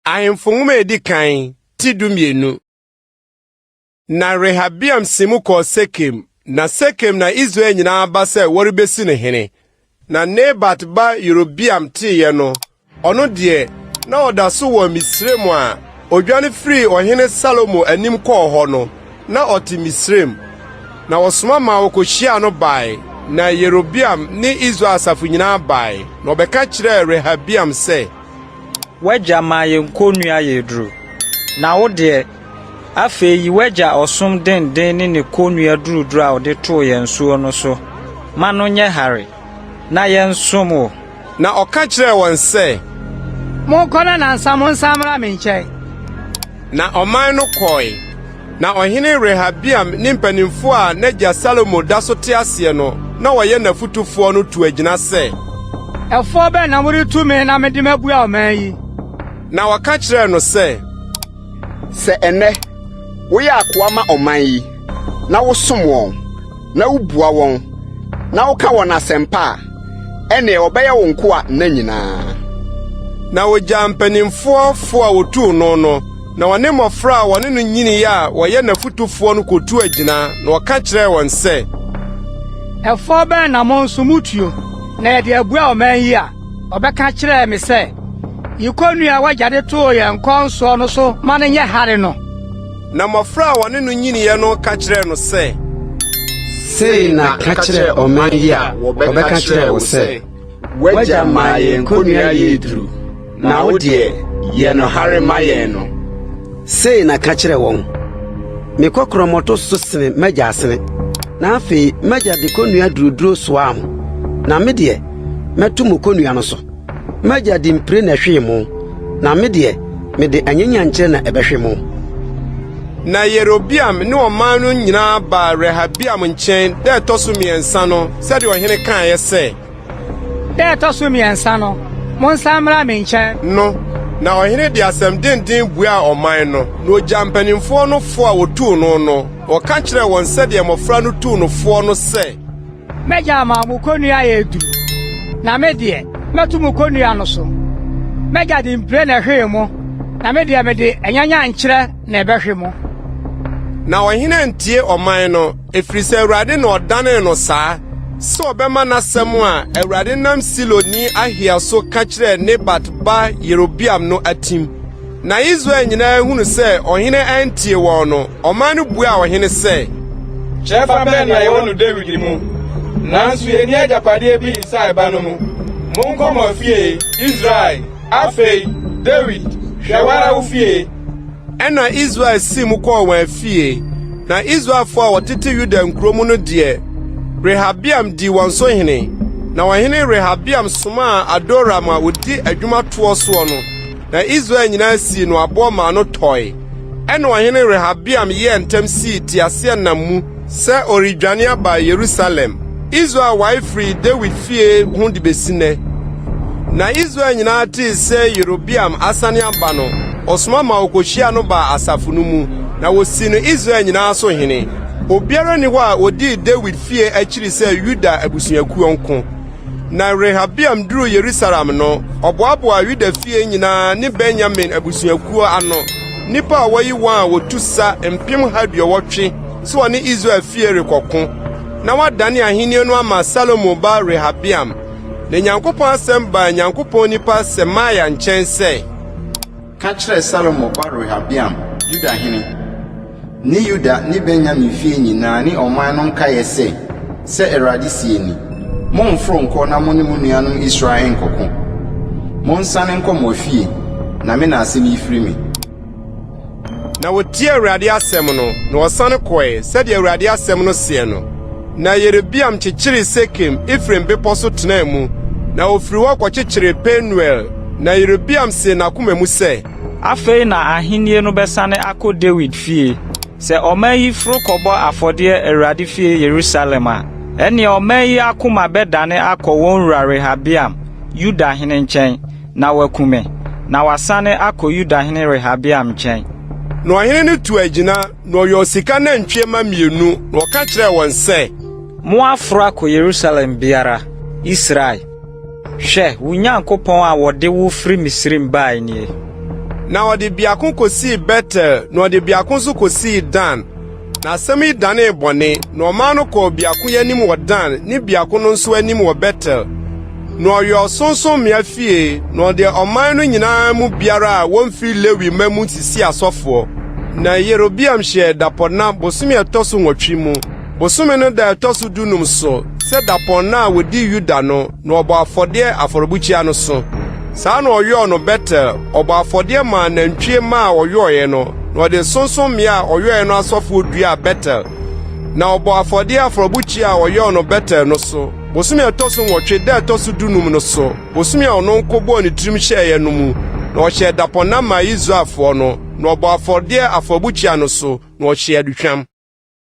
Ahemfo Nwoma a Edi Kan, ti 12. Na Rehabeam sii mu kɔɔ Sekem, na Sekem na Israel nyinaa aba sɛ wɔrebesi no hene. Na Nebat ba Yerobeam teeɛ no, ɔno deɛ, na ɔda so wɔ Misraim a odwane firii Ɔhene Salomo anim kɔɔ hɔ no, na ɔte Misraim. Na wɔsoma maa wɔkohyiaa no bae, na Yerobeam ne Israel asafo nyinaa bae, na wɔbɛka kyerɛɛ Rehabeam sɛ, W'agya maa yɛn kɔnnua yɛɛ duru, na wo deɛ, afei yi w'agya ɔsom denden ne ne kɔnnua duruduru a ɔde too yɛn soɔ no so ma no nyɛ hare, na yɛnsom wo. Na ɔka kyerɛɛ wɔn sɛ, Monkɔ na nnansa monsan mmra me nkyɛn. Na ɔman no kɔe. Na ɔhene Rehabeam ne mpanimfoɔ a n'agya Salomo da so te aseɛ no na wɔyɛ n'afotufoɔ no tuu agyina sɛ. Ɛfoɔ bɛn na moretu me na mede mabua ɔman yi? Na wɔka kyerɛɛ no sɛ. Sɛ ɛnnɛ woyɛ akoa ma ɔman yi, na wosom wɔn, na wubua wɔn, na woka wɔn asɛmpa a, ɛnneɛ wɔbɛyɛ wo nkoa nna nyinaa. Na ogyaa mpanimfoɔ fo a wotuu no no, na ɔne mmofra a wɔne no nyinii a wɔyɛ n'afotufoɔ no kotuu agyina, na ɔka kyerɛɛ wɔn sɛ. Ɛfɔ bɛn na mo nso mutuo, na yɛde abua ɔman yi a wɔbɛka kyerɛɛ me sɛ, 'Yi kɔnnua a w'agya de too yɛn kɔn soɔ no so ma no nyɛ hare no? Na mmofra a wɔne no nyiniiɛ no ka kyerɛɛ no sɛ. Sei na ka kyerɛ ɔman yi a wɔbɛka kyerɛɛ wo sɛ, 'W'agya maa yɛn kɔnnua yɛɛ duru, na wo deɛ, yɛ no hare ma yɛn' no. Sei na ka kyerɛ wɔn, 'Me kɔkorɔmmɔto so sene m'agya asene, na afei m'agya de kɔnnua duruduro soaa mo, na me deɛ, mɛto mo kɔnnua no so. M'agya de mpire na ɛhwee mo, na me deɛ, mede anyanyankyerɛ na ɛbɛhwe mo. Na Yerobeam ne ɔman no nyinaa baa Rehabeam nkyɛn da a ɛtɔ so mmiɛnsa no sɛdeɛ ɔhene kaeɛ sɛ. Da a ɛtɔ so mmiɛnsa no, monsan mmra me nkyɛn. No, na ɔhene de asɛm denden buaa ɔman no. Na ogyaa mpanimfoɔ no fo a wɔtuu no no, na ɔka kyerɛɛ wɔn sɛdeɛ mmɔfra no tuu no foɔ no sɛ. M'agya ama mo kɔnnua ayɛ duru, na me deɛ, mɛto mo kɔnnua no so. M'agya de mpire na ɛhwee mo, na me deɛ, mede anyanyankyerɛ na ɛbɛhwe mo. Na ɔhene antie ɔman no, ɛfiri sɛ Awurade na ɔdanee no saa, sɛ ɔbɛma n'asɛm a Awurade nam Siloni Ahia so ka kyerɛɛ Nebat ba Yerobeam no atim. Na Israel nyinaa hunu sɛ ɔhene antie wɔn no, ɔman no buaa ɔhene sɛ. Kyɛfa bɛn na yɛwɔ no Dawid mu? Nanso yenni agyapadeɛ bi Isai ba no mu. Monkɔ mo afie, Israel! Afei, Dawid, hwɛ w'ara wo fie. Ɛnna Israel sii mu kɔɔ wɔn afie. Na Israelfo a wɔtete Yuda nkurow mu no deɛ, Rehabeam dii wɔn so hene. Na ɔhene Rehabeam somaa Adoram a odi adwuma toɔ soɔ no, na Israel nyinaa sii no aboɔ maa no tɔe. Ɛnna ɔhene Rehabeam yɛɛ ntɛm sii teaseɛnam mu sɛ ɔredwane aba Yerusalem. Israel wae firii Dawid fie ho de besi nnɛ. Na Israel nyinaa tee sɛ Yerobeam asane aba no, wɔsoma ma wɔkohyiaa no baa asafo no mu, na wosii no Israel nyinaa so hene. Obiara nni hɔ a odii Dawid fie akyiri sɛ Yuda abusuakuo nko. Na Rehabeam duruu Yerusalem no, ɔboaboaa Yuda fie nyinaa ne Benyamin abusuakuo ano, nnipa a wɔayi wɔn a wɔtu sa 180,000 sɛ wɔne Israel fie rekɔko, na wɔadane ahenni no ama Salomo ba Rehabeam. Na Nyankopɔn asɛm baa Nyankopɔn nipa Semaia nkyɛn sɛ. Ka kyerɛ Salomo ba Rehabeam, Yuda hene, ne Yuda ne Benyamin fie nyinaa ne ɔman no nkaeɛ sɛ, 'Sɛ Awurade seɛ ni, Mommforo nnkɔ na mo ne mo nuanom Israel nnkɔko. Monsane nkɔ mo afie, na me na asɛm yi firi me. Na wɔtiee Awurade asɛm no, na wɔsane kɔe, sɛdeɛ Awurade asɛm no seɛ no. Na Yerobeam kyekyeree Sekem, Efraim bepɔ so tenaa mu, na ɔfirii hɔ kɔkyekyeree Penuel. Na Yerobeam see n'akoma mu sɛ. Afei na ahennie no bɛsane akɔ Dawid fie. Sɛ ɔman yi foro kɔbɔ afɔdeɛ AWURADE fie Yerusalem a, ɛnneɛ ɔman yi akoma bɛdane akɔ wɔn wura Rehabeam, Yuda hene nkyɛn, na wɔaku me, na wɔasane akɔ Yuda hene Rehabeam nkyɛn. Na ɔhene no tuu agyina, na ɔyɔɔ sika nantwie mma mmienu, na ɔka kyerɛɛ wɔn sɛ. Moaforo akɔ Yerusalem biara, Israel. Hwɛ, wo Nyankopɔn a ɔde wo firi Misraim baeɛ nie. Na ɔde biako kosii Betel, na ɔde biako nso kosii Dan. Na asɛm yi danee bɔne, na ɔman no kɔɔ biako yi anim wɔ Dan ne biako no nso anim wɔ Betel. Na ɔyɔɔ sorɔnsorɔmmea fie, na ɔde ɔman no nyinaa mu biara a womfi Lewi mma mu sisii asɔfoɔ. Na Yerobeam hyɛɛ dapɔnna bosome a ɛtɔ so nwɔtwe mu, bosome no da a ɛtɔ so dunum so, sɛ dapɔnna a wodi Yuda no, na ɔbɔɔ afɔdeɛ afɔrebukyia no so. Saa na ɔyɔɔ no Betel, ɔbɔɔ afɔdeɛ maa nantwie mma a ɔyɔeɛ no, na ɔde sorɔnsorɔmmea a ɔyɔeɛ no asɔfoɔ duaa Betel. Na ɔbɔɔ afɔdeɛ afɔrebukyia a ɔyɔɔ no Betel no so, bosome a ɛtɔ so nwɔtwe da a ɛtɔ so dunum no so, bosome a ɔno nko bɔɔ ne tirim hyɛeɛ no mu, na ɔhyɛɛ dapɔnna maa Israelfoɔ no, na ɔbɔɔ afɔdeɛ afɔrebukyia no so, na ɔhyee aduhwam.